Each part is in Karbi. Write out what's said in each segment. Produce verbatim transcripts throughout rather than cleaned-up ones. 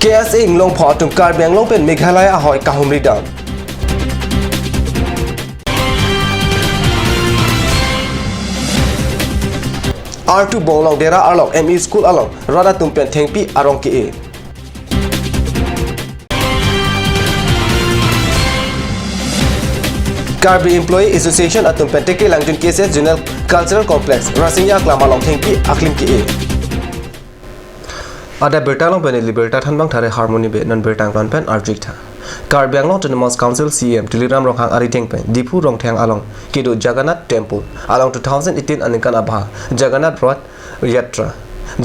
K S A Inglongpho atum Karbi Anglong pen Meghalaya ahoi kahumri dam. Artu Bonglong Dera Arlok M E School along rat atum pen thengpi arong ke-e. Karbi Employee Association atum pen Teke Langjun K S S Zonal Cultural Complex Rasingya Aklam along thengpi aklim ke-e. Adap birta along pen ili birta thanbang thare Harmony Bey, non birta angkon pen arju-ik tha. Karbi Anglong Autonomous Council C E M Tuliram Ronghang arideng pen Diphu Rongthang along kedo Jagannath Temple along two thousand eighteen aningkan abha Jagannath Rath Yatra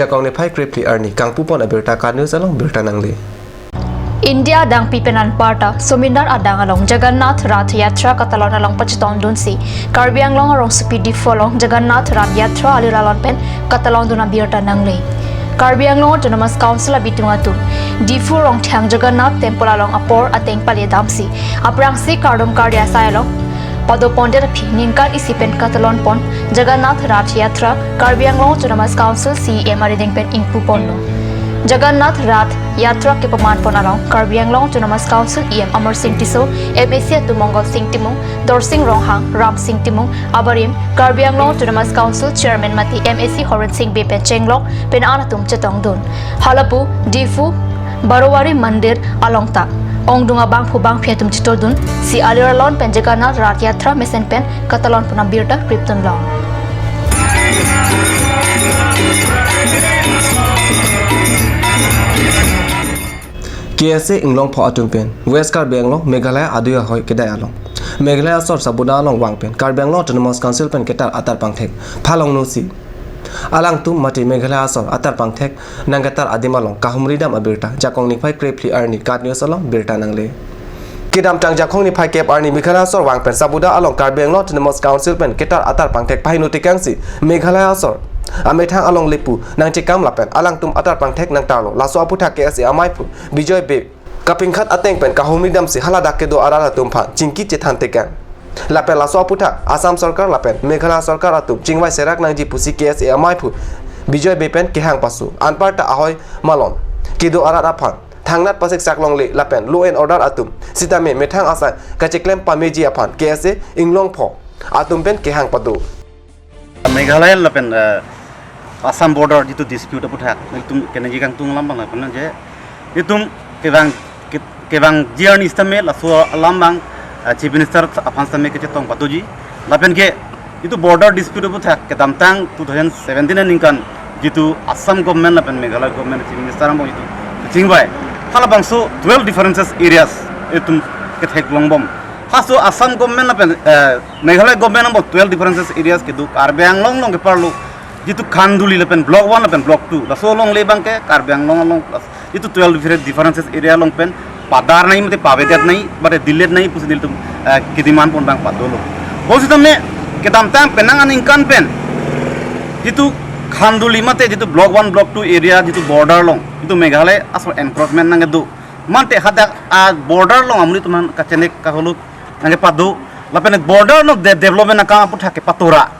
jakong niphai krephli arni kangpupon abirta KAT News along birta nangle. India adangpi pen anparta Somindar adang along Jagannath Rath Yatra katalon along pachetongdunsi Karbi Anglong arongsopi Diphu along Jagannath Rath Yatra aliralon pen katalondun abirta nangle. Karbi Anglong Autonomous Council abitung atum Diphu Rongthang Jagannath Temple along apor ateng pale damsi aphrangsi kardom kardi asai along padopondet aphi ningkan isi pen katalonpon Jagannath Rath Yatra Karbi Anglong Autonomous Council C E M arideng pen ingpuponlo. Jagannath Rath Yatra kepamanpon along Karbi Anglong Autonomous Council E M Amarsing Tisso, M A C atum Mongol Sing Timung, Dorsing Ronghang, Ramsing Timung, abarim Karbi Anglong Autonomous Council Chairman mate M A C Horensing Bey pen chenglok pen an atum chetongdun. Halapu Diphu Barowari Mandir along ta ongdung abangphu bangphi atum chetordunsi aliralon pen Jagannath Rath Yatra mesen pen katalonpon abirta kripdunlong. K S A Inglongpho atum pen West Karbi Anglong Meghalaya adui ahoi kedai along Meghalaya asor Sabuda along vang pen Karbi Anglong Autonomous Council pen ketar atar pangthek phalongnosi alangtum mate Meghalaya asor atar pangthek nangketar adim along kahumri dam abirta jakong niphai krephli arni KAT News along birta nangle. Kedamtang jakong niphai kep arni Meghalaya asor vang pen Sabuda along Karbi Anglong Autonomous Council pen ketar atar pangthek pahingno tekangsi Meghalaya asor amethang along lepu nangchekam lapen alangtum atar pangthek nangtarlo. Laso aputhak K S A amaiphu Bijoy Bey kapingkhat ateng pen kahumri damsi haladak kedo arat atum aphan chingki chethan tekang. Lapen laso aputhak Assam Sorkar lapen Meghalaya Sorkar atum chingvai serak nangji pusi K S A amaiphu Bijoy Bey pen kehang paso. Anparta ahoi malom kedo arat aphan thangnat pasiksak longle lapen law and order atum sitame methang asai kacheklem pameji aphan K S A Inglongpho atum pen kehang pado. Meghalaya lapen, eh, Assam border jitu dispute aputhak, itum keningje kangtung alam abang lapen je itum kevang ke-, kevangji arni sitame laso alam abang, eh, Chief Minister aphan sitame kechetong patoji. Lapen ke itum border dispute aputhak kedamtang two thousand seventeen aningkan jitu Assam government lapen Meghalaya government Chief Minister abang itum kachingvai halabangso twelve differences areas itum ketheklongbom. Halaso Assam government lapen, eh, Meghalaya government abang twelve differences areas kedo Karbi Anglong along keparlo jitu Khanduli lapen Block one lapen Block two. Laso alongle abang ke Karbi Anglong along plus jitu twelve different differences area along pen padar nangji mate pavedet nangji mate dilet nangji pusi nelitum, eh, kedemand pon abang padolo. Bonsitame kedamtang penang aningkan pen jitu Khanduli mate jitu Block one, Block two area jitu border along jitu Meghalaya asor encroachment nangkedo. Mate hadak a-border along amonit atum aphan kachenek kaholuk nangkepado. Lapen border along de-, development akam aputhak kepatora.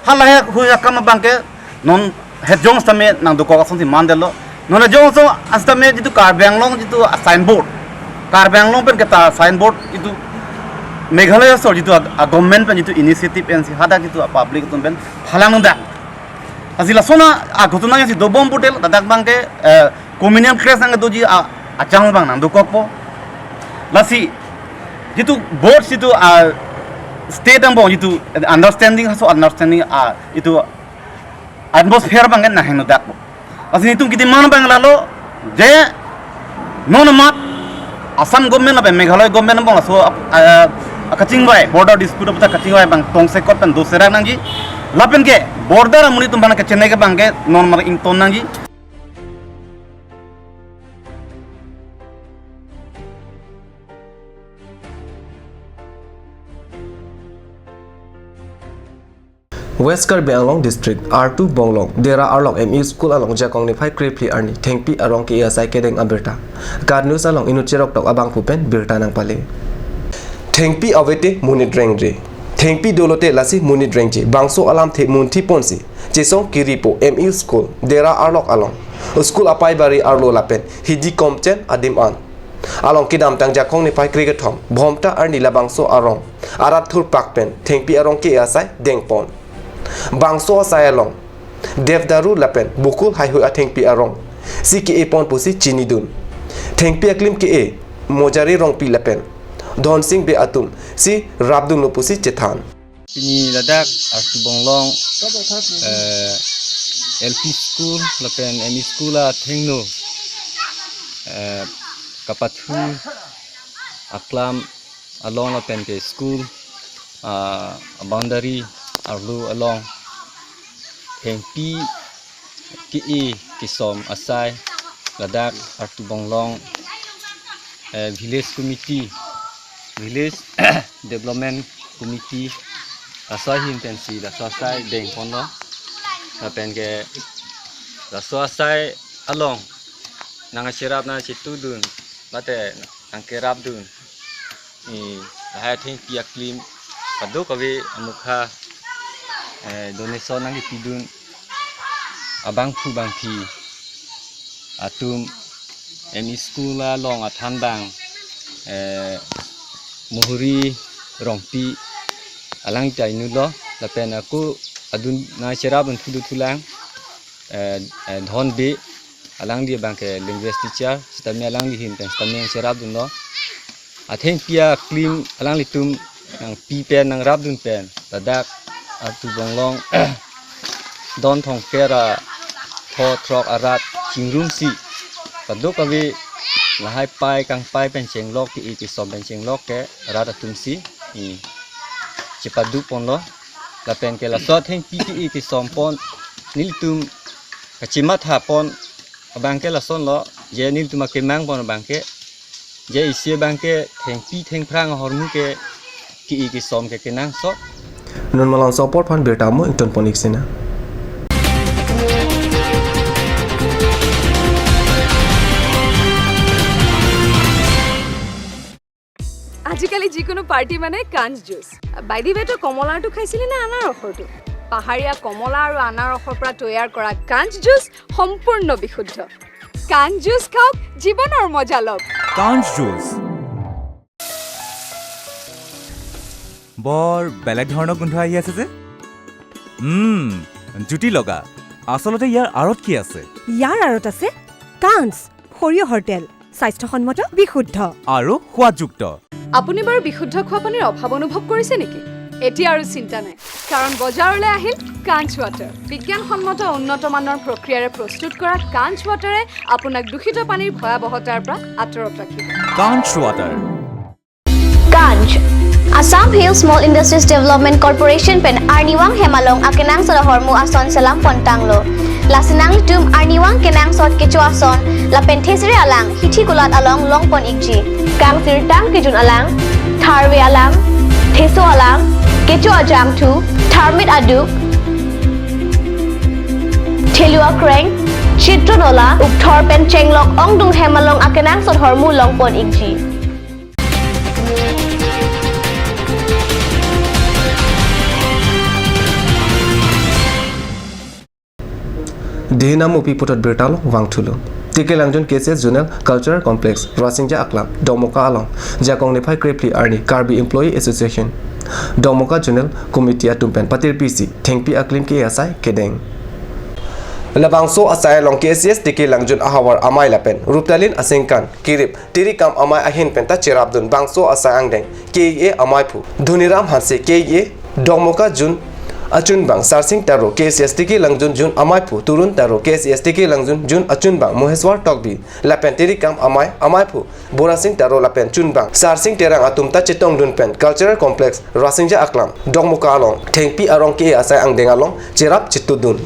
Halahei hui akam abang ke non hejong sitame nangdokok asonsi mandetlo. Non hejong ason sitame jitu Karbi Anglong jitu signboard, Karbi Anglong pen ketar signboard jitu Meghalaya asor jitu a, a-government pen jitu initiative ensi hadak jitu a-public atum pen phalang nangdak. Lasi lason a-ghotona si dobom pulote ladak abang ke, eh, communal clash nangdoji a, a-chance abang nangdokokpo. Lasi jitu both jitu, ah, state angbong jitu understanding, halaso understanding, ah, jitu atmosphere abang ke nanghengnodakpo. Lasi nelitum kedemand abang lalo je non amat Assam government lapen Meghalaya government angbong laso, ah, ah, kachingvai border dispute aputhak kachingvai abang tongsekot pen doserak nangji. Lapen ke border amonit atum aphan kachenek abang ke non mar ington nangji. West Karbi Anglong District, Artu Bonglong, Dera Arlok M E School along jakong niphai krephli arni thengpi arong ke-e asai kedeng abirta KAT News along inut cheroktok abangphu pen birta nangpale. Thengpi avete monit rengre. Thengpi dolote lasi monit rengji. Bangso alamthe munthi ponsi chesong kiripo M E School, Dera Arlok along School apai bari arlo lapen Hidi Komchen adim an along kedamtang Jakong niphai krekethom Bhomta arni labangso arong arat thurpak pen thengpi arong ke-e asai dengpon. Bangso asai along Devdaru lapen Bokul heihui athengpi arong si ke-epon pusi chinidun. Thengpi aklim ke-e Mojari Rongpi lapen Dhonsing Bey atum si rapdunlo pusi chethan. Pini ladak Artu Bonglong, eh, L P school lapen M E school athengno, eh, kapathu aklam along lapen ke school, ah, boundary arlo along thengpi ke-e kesom asai ladak Artu Bonglong, eh, village committee, village development committee laso ahin pensi laso asai dengponlo. Lapen ke laso asai along nangcherap nangchetudun mate nangkerapdun, eh, lahai athengpi aklim kadokave amukha, eh, donation nangkepidun abangphu bangphi atum M E school along athanbang, eh, Mohori Rongpi alang ta inutlo lapen ako adun nangcherapdun thudu thulang, eh, eh, Dhon Bey alangli abangke language teacher sitame alangli ahin pen sitame nangcherapdunlo. Athengpi aklim alanglitum nangpi pen nangrapdun pen ladak Artu Bonglong Don Thongker apho throk arat chingrumsi kadokave lahai pai kangpai pen chenglok ke-e kesom pen chenglok ke arat atumsi, eh, chepaduponlo. Lapen ke laso athengpi ke-e kesompon nelitum kachemathapon abangke lasonlo, je nelitum akemangpon abangke, je isi abangke thengpi thengphrang ahormu ke ke-e kesom ke kenangsot. Non malomso apor aphan birta mo ingtonpon ik sina. আজিকালি যিকোনো পাৰ্টি মানে কাঞ্চ juice. By the ৱে, তই কমলাৰটো খাইছিলি নে আনাৰসৰটো? পাহাৰীয়া কমলা আৰু আনাৰসৰ পৰা তৈয়াৰ কৰা কাঞ্চ জুচ সম্পূৰ্ণ বিশুদ্ধ। কাঞ্চ জুচ খাওক, জীৱনৰ মজা লওক। কাঞ্চ জুচ। বৰ বেলেগ ধৰণৰ গোন্ধ আহি আছে যে। উম, জুতি লগা। আচলতে ইয়াৰ আঁৰত কি আছে? ইয়াৰ আঁৰত আছে কাঞ্চ সৰিয়হৰ তেল, স্বাস্থ্যসন্মত, বিশুদ্ধ আৰু সোৱাদযুক্ত। আপুনি বাৰু বিশুদ্ধ খোৱা পানীৰ অভাৱ অনুভৱ কৰিছে নেকি? এতিয়া আৰু চিন্তা নাই, কাৰণ বজাৰলৈ আহিল কাঞ্চ ৱাটাৰ। বিজ্ঞানসন্মত উন্নত মানৰ প্ৰক্ৰিয়াৰে প্ৰস্তুত কৰা কাঞ্চ ৱাটাৰে আপোনাক দূষিত পানীৰ ভয়াৱহতাৰ পৰা আঁতৰত ৰাখিব। কাঞ্চ water. Kanch, Assam Hill Small Industries Development Corporation pen arnivang hem along akenangsot ahormu ason selam pontanglo. Lasi nanglitum arnivang kenangsot kecho ason lapen thesere alang hithi kulat along longpon ikji. Kangsirtang kejun alang, tharve alang, theso alang, kecho ajangthu, tharmit aduk, thelu akreng, chitro nola, ukthor pen chenglok ongdung hem along akenangsot ahormu longpon ikji. Dihina Mupi puthot birta along vangthulo. Tiki Langjun K C S Zonal Cultural Complex, Rasingja Aklam, Dongmoka along, Jakong niphai krephli arni Karbi Employee Association, Dongmoka Zonal Committee atum pen patirpisi thengpi aklim ke-e asai kedeng. Labangso asai along K C S Tiki Langjun ahavar amei lapen Ruptalin Asingkan Kirip Tirikam amei ahin penta cherapdun bangso asai angdeng ke-e amaiphu Dhoniram Hanse ke-e Dongmoka Zone achunbang Sarsing Taro, K C S Tiki Langjun Zone amaiphu Turun Taro, K C S Tiki Langjun Zone achunbang Moheswar Tokbi lapen Tirikam amei amaiphu Borasing Taro lapen chunbang Sarsing Terang atum ta chetongdun pen Cultural Complex Rasingja Aklam Dongmoka along thengpi arong ke-e asai angdeng along cherap chetudun.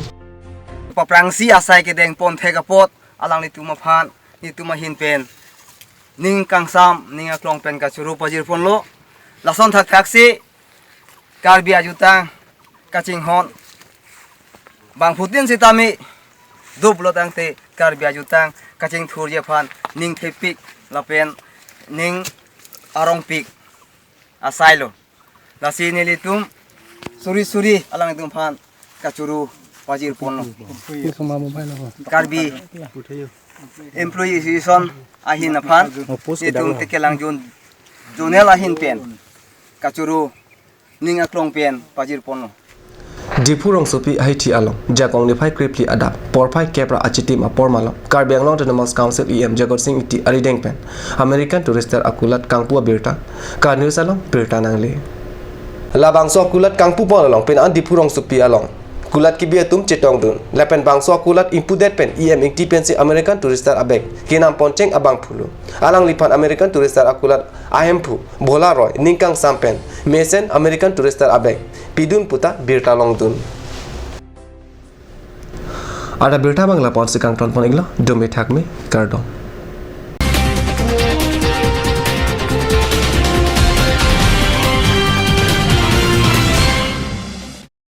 Paprangsi asai kedengpon thek apot alanglitum aphan, nelitum ahin pen ning kangsam, ning aklong pen kachoro pajirponlo. Lason thakthaksi Karbi ajutang kachinghon bangphutin sitame doplo tangte Karbi ajutang kachingthurji aphan ning thepik lapen ning arongpik asailo. Lasi nelitum suri suri alanglitum aphan kachoro pajirponlo. Karbi Employee Association ahin aphan, itum Tekelang Zone, Zonal ahin pen kachoro ning aklong pen pajirponlo. Diphu rongsopi ahithi along jakong niphai krephli adap porphai kep ra achitim apor malom Karbi Anglong Autonomous Council E M Jagat Sing Engti arideng pen American Tourister akulat kangpu abirta Ka News along birta nangle. Labangso akulat kangpupon along pini an Diphu rongsopi along kulat kebi atum chetongdun lapen bangso akulat ingpudet pen E M Engti pensi American Tourister abag kenam poncheng abangphulo. Alangliphan American Tourister akulat ahemphu Bhola Roy ning kangsam pen mesen American Tourister abag pidun puta birta longdun. Ada birta abang lapu-ansi kangtonpon-iklo, dome thakme, kardom.